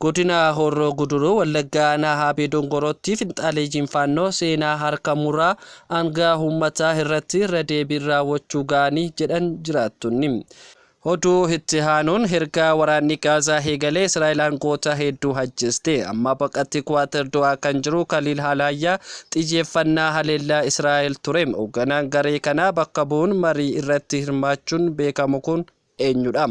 Godina Horroo Guduruu Wallaggaa Aanaa Haabee Dongorootti finxaaleeyyiin Faannoo seenaa harka muraa aangaa uummataa irratti irra deebiin raawwachuu ga'anii jedhan jiraattonni. Oduu itti aanuun erga waraanni Gaazaa eegalee Israa'el aangoota hedduu ajjeeste. Amma baqatti Kuwaater Do'aa kan jiru Kaliil Halaayyaa xiyyeeffannaa haleellaa Israa'el ture. Hoogganaan garee kanaa bakka bu'uun marii irratti hirmaachuun beekamu kun eenyudha?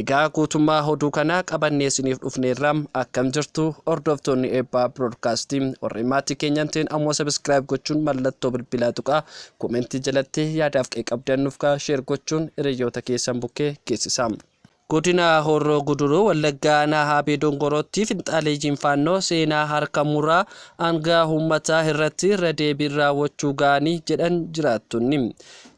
Egaa guutummaa oduu kanaa qabannee isiniif dhufneerra. Akkam jirtu hordoftoonni Eebbaa Broadcastii? Warri maatii keenyan ta'in ammoo subscribe gochuun mallattoo bilbilaa tuqaa, koomentii jalatti yaadaaf qeeqabdan nuuf kaa, share gochuun hiriyoota keessan bukkee geessisa. Godina Horroo Guduruu Wallaggaa Aanaa Haabee Dongorootti finxaaleeyyiin Faannoo seenaa harka muraa aangaa uummataa irratti irra deebiin raawwachuu ga'anii jedhan jiraattonni.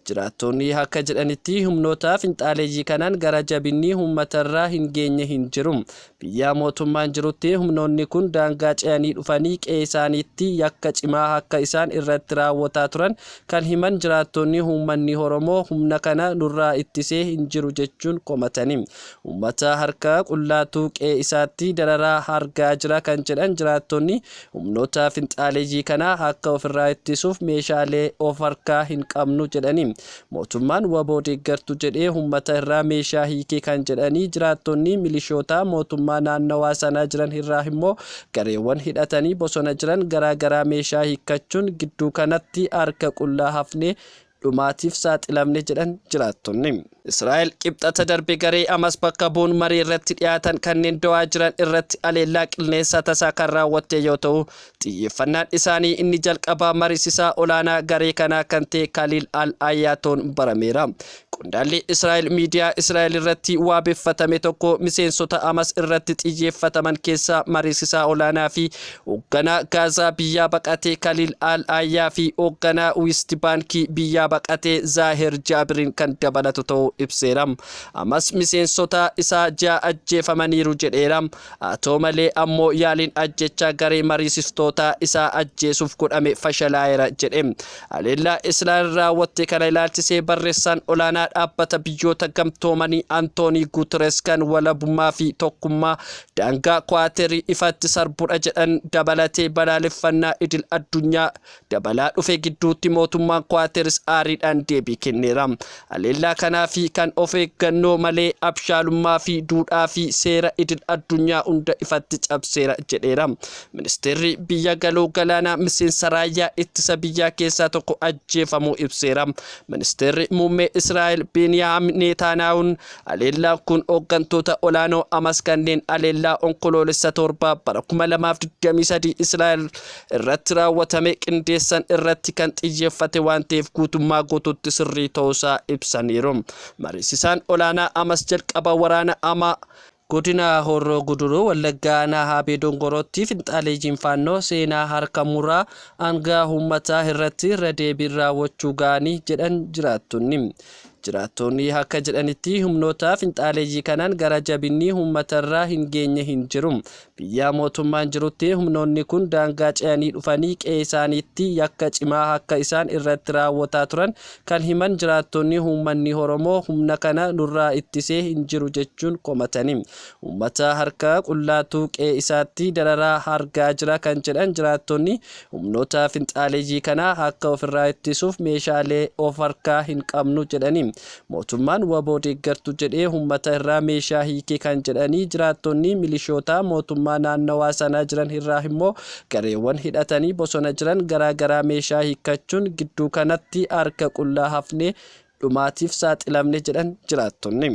Jiraattonni akka jedhanitti humnoota finxaaleeyyii kanaan gara jabinni uummatarraa hin geenye hin jiru. Biyya mootummaan jirutti humnoonni kun daangaa ce'anii dhufanii qe'ee isaaniitti yakka cimaa akka isaan irratti raawwataa turan kan himan jiraattonni, uummanni Oromoo humna kana nurraa ittisee hin jiru jechuun komatani. Uummata harka qullaatu qe'ee isaatti dararaa argaa jira kan jedhan jiraattonni, humnoota finxaaleeyyii kana akka ofirraa ittisuuf meeshaalee of harkaa hin qabnu jedhani. Mootummaan WBO deeggartu jedhee uummata irraa meeshaa hiikee kan jedhanii jiraattonni, milishoota mootummaa naannawaa sanaa jiran irraa immoo gareewwan hidhatanii bosona jiran garaa garaa meeshaa hiikkachuun gidduu kanatti harka qullaa hafnee dhumaatiif saaxilamne jedhan jiraattonni. Israa'el Qibxata darbe garee Hamas bakka bu'uun marii irratti dhiyaatan kanneen Dohaa jiran irratti haleellaa qilleensaa tasaa kan raawwatte yoo ta'u, xiyyeeffannaan isaanii inni jalqabaa mariisisaa olaanaa garee kanaa kan ta'e Kaliil Al-Hayyaa ta'uun barameera. Qondaalli Israa'el miidiyaa Israa'el irratti waabeffatame tokko miseensota Hamas irratti xiyyeeffataman keessaa mariisisaa olaanaa fi hoogganaa Gaazaa biyyaa baqatee Kaliil Al-Hayyaa fi hoogganaa West Baankii biyyaa baqatee Zaahir Jaabiriin kan dabalatu ta'uu ibseera. Hamas miseensota isaa 6 ajjeefamaniiru jedheera. Haa ta'u malee ammoo yaaliin ajjechaa garee mariisistootaa isaa ajjeesuuf godhame fashalaa'eera jedhe. Haleellaa Israa'el raawwatte kana ilaalchisee barreessaan olaanaa dhaabbata biyyoota gamtoomanii Antoonii Guuteres kan walabummaa fi tokkummaa daangaa Kuwaaterii ifatti sarbudha jedhan dabalatee balaaleffannaa idil addunyaa dabalaa dhufe gidduutti mootummaan Kuwaateris aariidhaan deebii kenneera. Haleellaa kanaa fi kan of eeggannoo malee, abshaalummaa fi duudhaa fi seera idil addunyaa hunda ifatti cabseera jedheera. Ministeerri biyya galoo galaanaa miseensa raayyaa ittisa biyyaa keessaa tokko ajjeefamuu ibseera. Ministeerri muummee Israa'el Beniyaam Neetaanaa'uun haleellaan kun hooggantoota olaanoo Hamas kanneen haleellaa Onkoloolessa 7 bara 2023 Israa'el irratti raawwatame qindeessan irratti kan xiyyeeffate waan ta'eef guutummaa guutuutti sirrii ta'uusaa ibsaniiru. Mariisisaan olaanaa Hamas jalqaba waraana Hamaa Godina Horroo Guduruu Wallaggaa Aanaa Haabee Dongorootti finxaaleeyyiin Faannoo seenaa harka muraa aangaa uummataa irratti irra deebiin raawwachuu ga'anii jedhan jiraattonni. Jiraattonni akka jedhanitti humnoota finxaaleeyyii kanaan gara jabinni uummatarraa hin geenye hin jiru. Biyya mootummaan jirutti humnoonni kun daangaa ce'anii dhufanii qe'ee isaaniitti yakka cimaa akka isaan irratti raawwataa turan kan himan jiraattonni, uummanni Oromoo humna kana nurraa ittisee hin jiru jechuun komatani. Uummata harka qullaatu qe'ee isaatti dararaa argaa jira kan jedhan jiraattonni, humnoota finxaaleeyyii kana akka ofirraa ittisuuf meeshaalee of harkaa hin qabnu jedhani. Mootummaan WBO deeggartu jedhee uummata irraa meeshaa hiike kan jedhanii jiraattonni, milishoota mootummaa naannawaa sanaa jiran irraa immoo gareewwan hidhatanii bosona jiran garaa garaa meeshaa hiikkachuun gidduu kanatti harka qullaa hafnee dhumaatiif saaxilamne jedhan jiraattonni.